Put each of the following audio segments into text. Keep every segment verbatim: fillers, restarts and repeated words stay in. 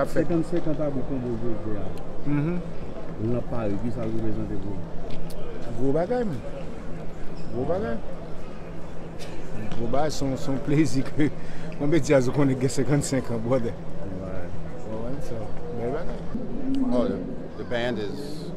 Senkannsenk an Tabou Konbo jodi a. Lan Pari, kisa l reprezante pou ou? Gwo bagay, man. Gwo bagay. Gwo bagay, se yon, se yon plezi ke konbyen djaz ou konnen gen senkannsenk an, brother? Right. Bèl bagay. Oh, the, the band is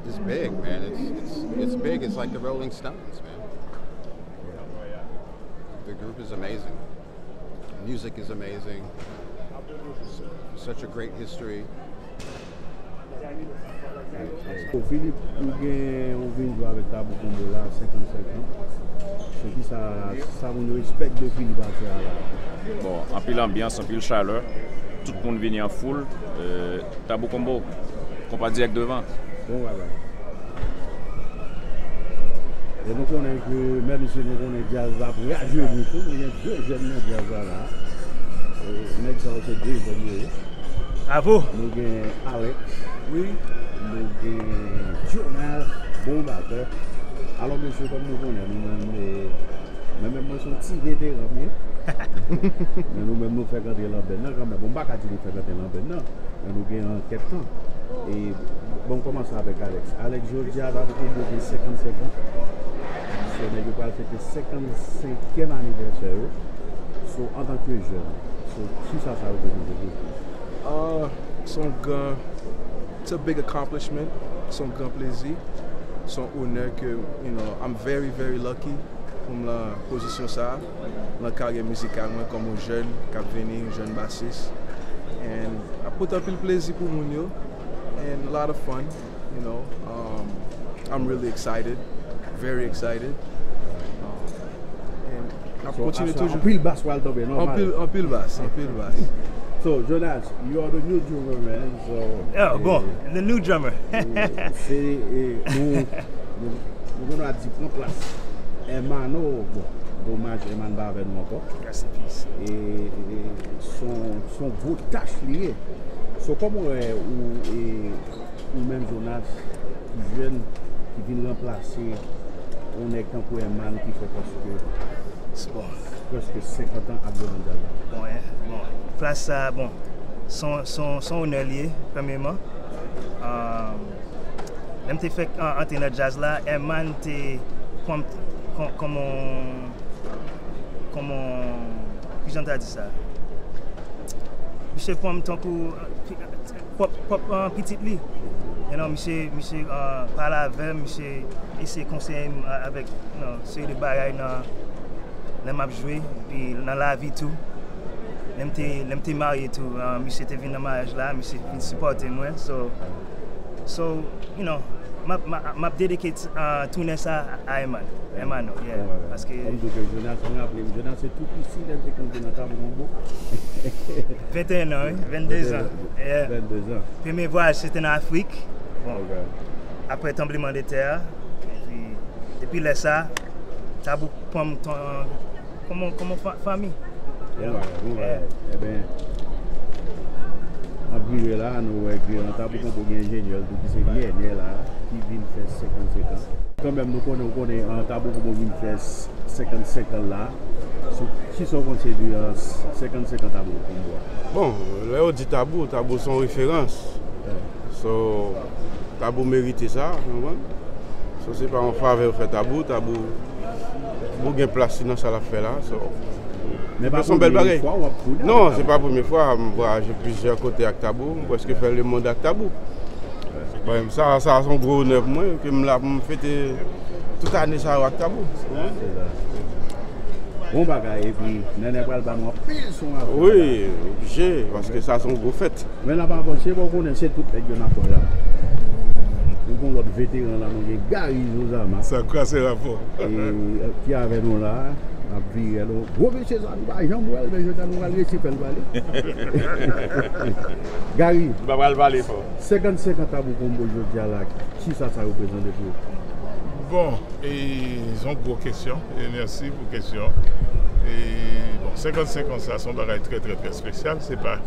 is big, man. It's it's it's big. It's like the Rolling Stones, man. The group is amazing. Music is amazing. Such a great history. Bon, Philippe, ou gen, ou vin jwe avèk Tabou Konbo la, senkannsenk an. Se kisa, sa moun yo expect de Philippe aswè a la? Bon, anpil anbyans, anpil chalè. Tout moun vini an foul. Euh, Tabou Konbo, konpa dirèk devan. Bon bagay. E nou konnen ke, menm si nou konnen djaz la ap rajeni tou, nou gen de jèn nan djaz la la. E nèg sa yo se de jèn yo ye. Bravo! Nou gen Alex. Wi. Nou gen Jonas, bon batè. Alò mesye, kòm nou konnen, nou menm, mwen menm mwen se yon ti veteran m ye. Men nou menm nou fèk antre nan band nan kanmenm. Bon, m pa ka di nou fèk antre nan band nan. Men nou gen yon kèk tan. E bon, kòmanse avèk Alex. Alex, jodi a Tabou Konbo gen senkannsenk an. So, nèg yo pral fete senkannsenkyèm anivèsè yo. So, antanke jèn, so, kisa sa reprezante pou ou? Uh, se yon gran, it's a big accomplishment. Se yon gran plezi. Se yon onè ke, you know, I'm very, very lucky pou m nan pozisyon sa a, nan karyè mizikal mwen kòm yon jèn k ap vini, yon jèn basis. And ap pote anpil plezi pou moun yo, and a lot of fun, you know. Um, I'm really excited, very excited. Um, and n ap kontinye toujou. Anpil bas pral tonbe, nòmal. Anpil, anpil bas, anpil bas. So, Jonas, you are the new drummer, man. So, Oh, bon, the new drummer. Se, eh, nou, nou, nou konn ap di pran plas Hermano, bon, domaj Herman pa avè nou ankò. Rest in peace. E, e se yon, se yon gwo tach li ye. So, kòman w wè ou, e, ou menm Jonas, ki jèn, ki vin ranplase yon nèg tankou Herman ki fè prèske, Bon, prèske senkant an ap jwe nan djaz la? Bon, eh, bon. Plas sa, bon, se yon, se yon, se yon onè li ye, premyeman. Um, lè m te fèk an- antre nan djaz la, Herman te pran m kon- kòman, kòman, kijan m ta di sa? Misye pran m tankou pwòp, pwòp, uh, pitit li. You know, misye, misye, uh, pale avè m, misye eseye konseye m, uh, avèk, you know, seri de bagay nan, lè m ap jwe, epi nan lavi tou. Lè m te, lè m te marye tou, uh, misye te vin nan maryaj la, misye vin sipòte mwen. So, so, you know, m ap, m ap, m ap dedike, uh, tounen sa a Herman. Hermano, yeah. Paske Kòm di ke Jonas, mwen raple m, Jonas se tou piti lè l te kanpe nan Tabou Konbo. Venteyen an, wi, venndezan. Yeah. Venndezan. Premye vwayaj se te nan Afrik. Bon. Ok. Apre tranbleman de tè a, epi depi lè sa, Tabou pran m tan- kòman, kòman fa- fanmi. Bon bagay, bon bagay. Eben, n ap vire la, nou wè ke nan Tabou Konbo gen enjenyè l tou ki se Nènè la, ki vin fè senkannsenk an. Kanmenm, nou konnen, ou konnen, an Tabou Konbo vin fè senkannsenk an la. So, kisa w panse de, uh, senkannsenk an Tabou Konbo a? Bon, lè yo di Tabou, Tabou se yon referans. So, Tabou merite sa, ou konprann? So, se pa yon favè yo fè Tabou, Tabou, Tabou gen plas li nan sa l ap fè la. So, Men pa se yon bèl premye bagay. Fwa w ap tounen Non, avèk se Tabou. Pa premye fwa, m vwayaje plizyè kote ak Tabou, m prèske fè lemonn ak Tabou. Bon, sa, sa se yon gwo onè pou mwen, ke m la pou m fete tout ane sa yo ak Tabou. Se sa. Bon bagay, epi Nènè pral ba nou anpil son avè. Wi, oblije, paske sa se yon gwo fèt. Men n ap avanse, bon, ou konnen se tout nèg yo n ap pran la. Nou gen lòt veteran la, nou gen Gary Josama. Sa kraze rapò. E, ki avè nou la, n ap vire nou. Gwo mesye sa, nou pa janm wè l, men jodi a nou pral resi fè l pale. Gary, M pa pral pale fò. Senkannsenk an Tabou Konbo jodi a la, kisa sa reprezante pou ou? Bon, e, se yon gwo kesyon, e mèsi pou kesyon. E, bon, senkannsenk an sa, se yon bagay trè, trè, trè espesyal. Se pa,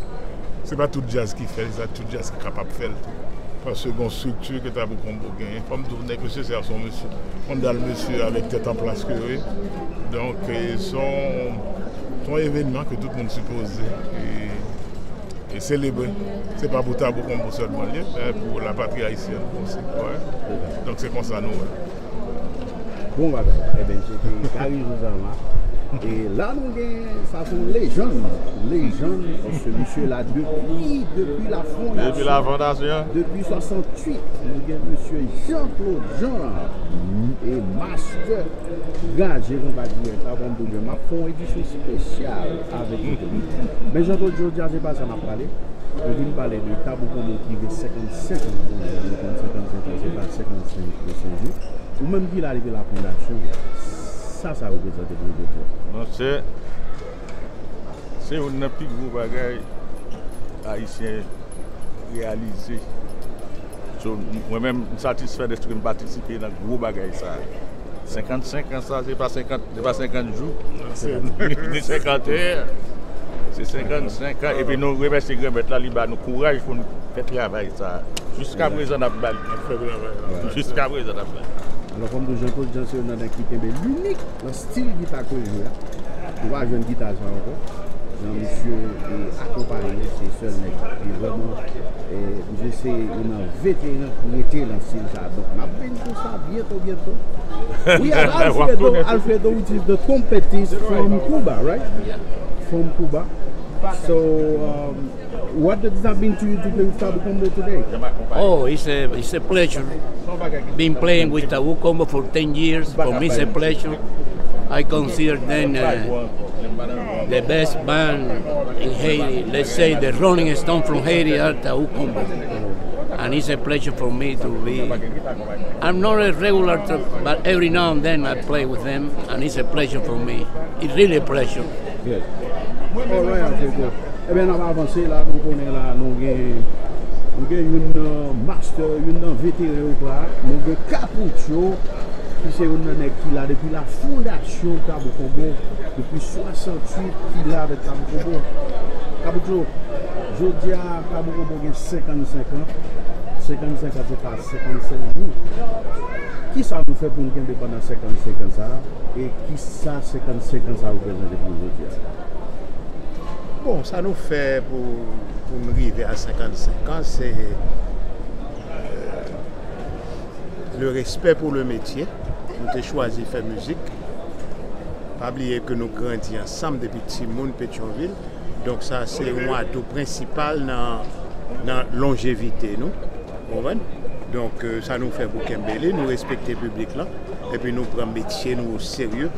se pa tout djaz ki fè l, se pa tout djaz ki kapab fè l tou. Paske gen yon estrikti ke Tabou Konbo genyen. Fò m di w, nèg mesye, se yon mesye, yon dal mesye avèk tèt an plas ke yo ye. Donk, e, se yon, se yon evènman ke tout moun sipoze, e, Selebre. Se pa pou Tabou Combo sèlman l ye, men pou lapatri ayisyèn osi. Donk se konsa nou wè. Bon bagay. Eben, se te Gary Josama. E la nou gen, sa se yon lejann. Lejann, paske misye la depi, depi la fondasyon. Depi la fondasyon. Depi swasanntuit, nou gen mesye Jean Claude Jean e Master Graje konpa dirèk la, kòm pou di, m ap fè yon edisyon espesyal avèk li. Men Jean Claude, jodi a, se pa sa n ap pale. Nou vin pale de Tabou Combo ki gen senkannsenk an. Nou konn senkannsenk an, se pa senkannsenk jou. Ou menm ki la depi la fondasyon, sa sa reprezante pou ou jodi a? Monchè, se youn nan pi gwo bagay Ayisyen reyalize. So, mwen menm, m satisfè dèske m patisipe nan gwo bagay sa. Senkannsenk an sa, se pa senkant, se pa senkant jou. Ni senkant è. Se senkannsenk an. Epi nou remèsye Granmèt la, li ba nou kouraj pou n fè travay sa. Jiskaprezan n ap ba l. Jiskaprezan n ap ba l. Alò, kòm tou Jean Claude Jean se youn nan nèg ki kenbe linik nan stil gita kreyòl la. Ou pa jwenn gita sa ankò. Jan misye e akonpaye, se sèl nèg ki vrèman, e, misye se youn nan veteran ki rete nan stil sa. Donk, n ap vin pou sa byento, byento. Wi, Alfredo, Alfredo, which is the trumpetist from Cuba, right? From Cuba. So, um, what does that mean to you to play with Tabu Combo today? Oh, it's a, it's a pleasure. Been playing with Tabu Combo for ten years. For me, it's a pleasure. I consider them uh, the best band in Haiti. Let's say the Rolling Stone from Haiti are Tabu Combo. And it's a pleasure for me to be. I'm not a regular, but every now and then I play with them, and it's a pleasure for me. It's really a pleasure. Alright, Alfredo. Ebyen, n ap avanse la, nou konnen la, nou gen nou gen youn nan master, youn nan veteran yo la. Nou gen Kapoucho, ki se youn nan nèg ki la depi la fondasyon Tabou Combo, depi swasanntuit, ki la avèk Tabou Combo. Kapoucho, jodi a, Tabou Combo gen senkannsenk an. Senkannsenk an, se pa senkannsenk jou. Kisa nou fè pou n kenbe pandan senkannsenk an sa a? E kisa senkannsenk an sa a reprezante pou nou jodi a? Bon, sa nou fè pou, pou n rive a senkannsenk an, se euh, le respè pou le metye. Nou te chwazi fè mizik. Pa bliye ke nou grandi ansanm depi timoun Petyonvil. Donk sa se yon atou prensipal nan, nan lonjevite nou. Ou konprann? Donk, euh, sa nou fè pou kenbe li, nou respekte piblik lan, epi nou pran metye nou o serye.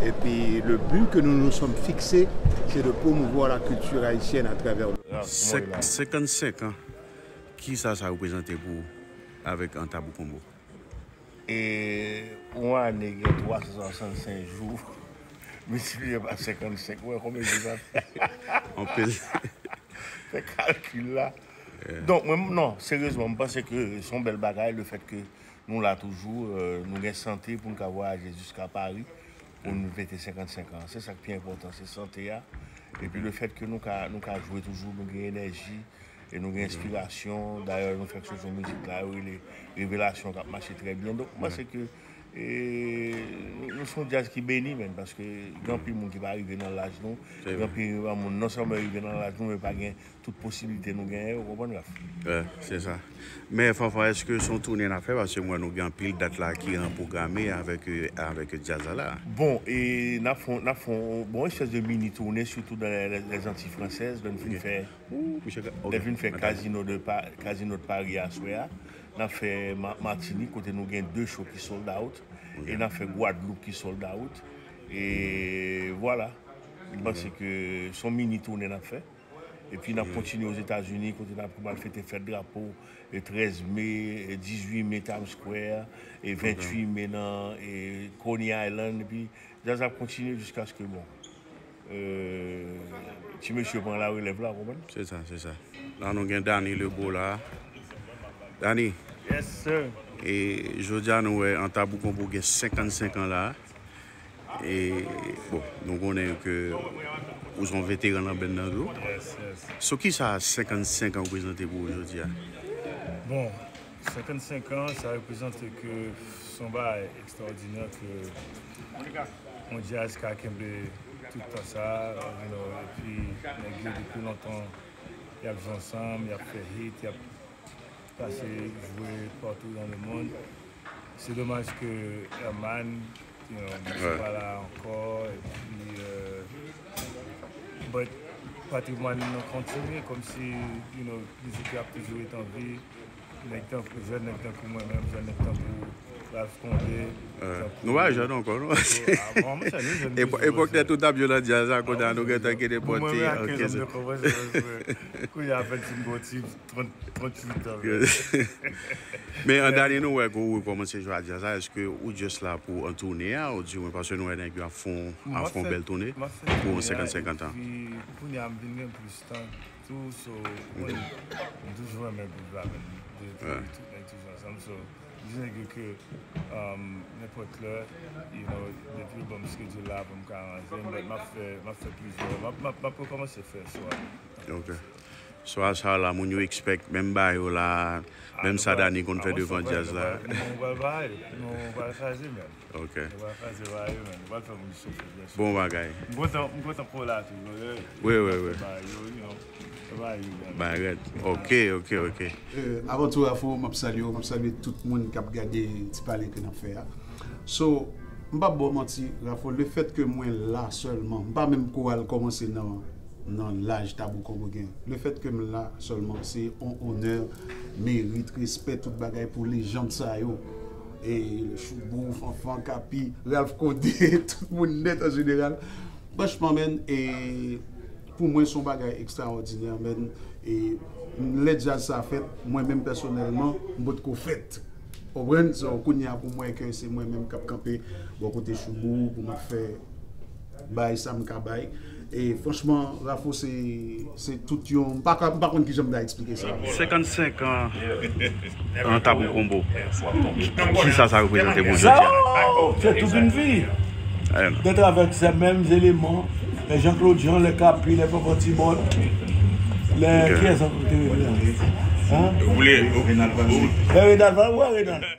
Epi le but que nous nous sommes fixés, c'est de promouvoir la culture haïtienne à travers le. Senkannsenk an, kisa sa reprezante pou ou avèk Tabou Combo? E yon ane gen twa san swasannsenk jou, miltipliye pa senkannsenk, ou wè konbyen jou sa fè? Anpil. Fè kalkil la. Donk, mwen, non, seryezman, m panse ke se yon bèl bagay, lefèt ke nou la toujou, euh, nou gen sante pou n ka vwayaje jiska Pari, pou n fete senkannsenk an. Se sa k pi enpòtan, se sante a. Epi lefèt ke nou ka, nou ka jwe toujou, nou gen enèji, e nou gen enspirasyon. Dayè, nou fèk soti yon mizik la, yo rele Revelasyon, k ap mache trè byen. Donk, m panse ke e, nou, nou se yon djaz ki beni, menn, paske gen anpil moun ki pa rive nan laj nou. Gen anpil moun, non sèlman yo rive nan laj nou, men pa gen tout posiblite nou genyen, ou konprann, Raf? Wi, se sa. Men, Fanfan, èske se yon tounen n ap fè? Paske m wè nou gen anpil dat la ki an pwograme avèk, euh, avèk djaz la la. Bon, e n ap fè, n ap fè yon, bon, espès de mini tounen, sitou dans les, les Antilles françaises, lè n fin fè, lè n fin fè Casino de Pa-, Casino de Paris aswè a. N ap fè Ma-, Matinik, kote nou gen de show ki sold out. E n ap fè Gwadloup ki sold out. E vwala. M panse ke se yon mini tounen n ap fè. Epi n ap kontinye Ozetazini, kote n ap pral fete fèt drapo, e trèz me, e dizuit me Times Square, e ventuit me nan, e Coney Island. Epi djaz ap kontinye jiskaske, bon, euh, ti mesye pran larelèv la, ou konprann? Se sa, se sa. La, nou gen Danny Lebeau la. Danny. Yes, sir. E jodi a, nou wè Tabou Combo gen senkannsenk an la. E, bon, nou konnen ke ou se yon veteran nan band nan tou. Yes, yes. So, kisa senkannsenk an reprezante pou ou jodi a? Bon, senkannsenk an, sa reprezante ke se yon bagay ekstraòdinè ke yon djaz ka kenbe tout tan sa, you know, epi nèg yo depi lontan Y ap jwe ansanm, y ap fè hit, y ap pase jwe partout dans le monde. Se domaj ke Herman, you know, misye pa la ankò, epi, euh, but patrimwàn nan kontinye, kòmsi, you know, mizik yo ap toujou ret an vi. Nèg tankou, jèn nèg tankou mwen menm, jèn nèg tankou Ralph Condé, tankou... Nou pa jèn ankò, non? Ah, bon, mwen jèn, jèn toujou, epòk tèt ou t ap jwe nan djaz la, kounye a nou gentan gen nenpòt... Mwen, mwen a kenz an m te kòmanse, paske kounye a apèn si m gen ti trant, trant uit an. Men an dènye, nou wè ke ou rekòmanse jwe a djaz la, èske ou just la pou an toune a, ou di mwen, paske nou wè nèg yo ap fè yon, ap fè yon bèl toune pou yon senkant senkant an? Epi kounye a m vin gen plis tan tou, so, mwen, m toujou renmen groove la, men, de, de, tout nèg toujou ansanm, so, m di nèg yo ke, um, nenpòt lè, you know, depi yo ban m schedule la pou m ka aranje m, but m ap fè, m ap fè plizyè, m ap, m ap, m ap rekòmanse fè show a. Ok. So, a sa la, moun yo expect menm bagay yo la, menm sa Dany konn fè devan djaz la. Nou pral bay, nou pral kraze, men. Ok. Nou pral kraze bay yo, men. Nou pral fè moun soufri, byen si. Bon bagay. M kontan, m kontan pou la tou, brother. Wi, wi, wi. Bay yo, you know. Bay yo, bay yo. Bay rèd. Ok, ok, ok. Euh, avan tou, Rafo, m ap salye w, m ap salye tout moun k ap gade ti pale ke n ap fè a. So, m p ap ba w manti, Rafo, le fèt ke mwen la sèlman, m pa menm ko al kòmanse nan, nan laj Tabou Konbo gen. Le fèt ke m la sèlman, se yon onè, merit, respè, tout bagay pou lejand sa yo. E Choubou, Fanfan, Kapi, Ralph Condé, tout moun nèt an jeneral. Franchman, menn, e pou mwen, se yon bagay ekstraòdinè, menn. E lè djaz sa fèt, mwen menm pèsonèlman, m potko fèt. Konprann? So, kounye a pou mwen ke se mwen menm k ap kanpe bò kote Choubou pou m ap fè bay sa m ka bay. E franchman, Rafo se, se tout yon, m pa ka, m pa konn kijan m ta eksplike sa. Senkannsenk an, an Tabou Konbo. Kisa sa reprezante pou jodi a? Sa, se tout yon vi. De travèse menm eleman, lè Jean-Claude Jean, lè Kapi, lè Fanfan Tibòn, lè kiyès ankò ki te rele la? Hein? Ou vle, ou, ou... Lè Renald Val, wè Renald.